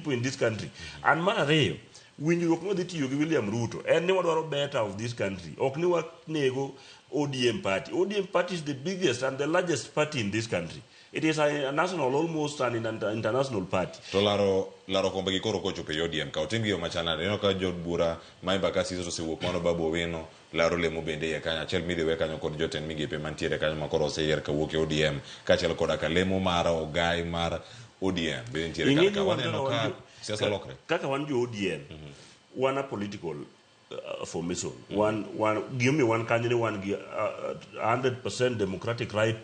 people in this country. And mar ariyo, winjruok mwadhi tiyo gi William Ruto en ni wadwaro better of this country. Ok ni wanego ODM party. ODM party is the biggest and the largest party in this country. It is a national, almost an international party. To laro laro kombe gi koro kochopo e ODM ka otim gi yo machal nade? Ineno ka jood bura ma Embakasi East osewuok mano Babu Owino laro lemo bende iye kanyo achiel midhi we kanyo kod jotend migepe mantiere kanyo ma koro oseyier kawuok e ODM kaachiel koda ka lemo mar ogai mar ODM bende nitiere Ing'e kar ka ni wan waneno kaka wan ka jo- siasa lokre. Kaka wan jo ODM, wan a political formation. Wan gimomiyo wan kanyo ni wan gi 100% democratic right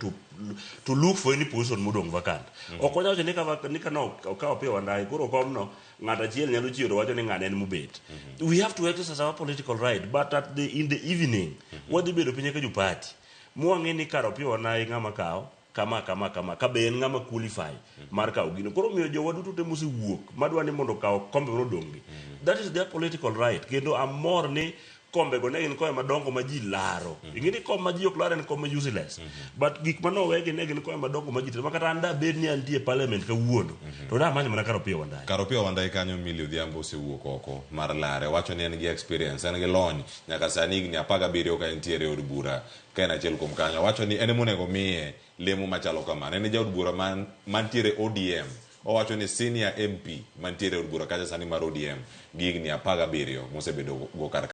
to look for any position modong' vacant. Ok wanyal wacho ni ka ni ka no okawo Opiyo Wandayi koro komno ng'ato achiel nyalo chiero to wacho ni ng'ane en mobet. We have to exercise our political right, but at the in the evening wadhi bedo piny kaka jo party mwang'e ni kar Opiyo Wandayi ng'ama kawo kama kama kama ka be en ng'ama qualify mar kawo gino. Koro omiyo jowa duto te mosewuok madwa ni mondo okaw kombe modong' gi, that is their political right. Kendo amor ni kombego ne gin kombe madongo ma ji laro. Ing'e ni kom ma ji ok lar en kom ma useless, but gik manowegi ne gin kombe madongo ma ji tero ma kata an dabed ni antie e parliament kawuono to damanyo mana kar Opiyo Wandayi. Kar Opiyo Wandayi kanyo Milly Odhiambo osewuok oko mar lare. Wacho ni en gi experience, en gi lony nyaka sani higni 17 ka entiere e od bura ka en achiel kuom kanyo. Owacho ni en emonego miye lemo machalo kamano. En e jaod bura man, mantiere ODM. Owacho ni senior MP mantiere e od bura kacha sani mar ODM gi higni 17 mosebedo go kar.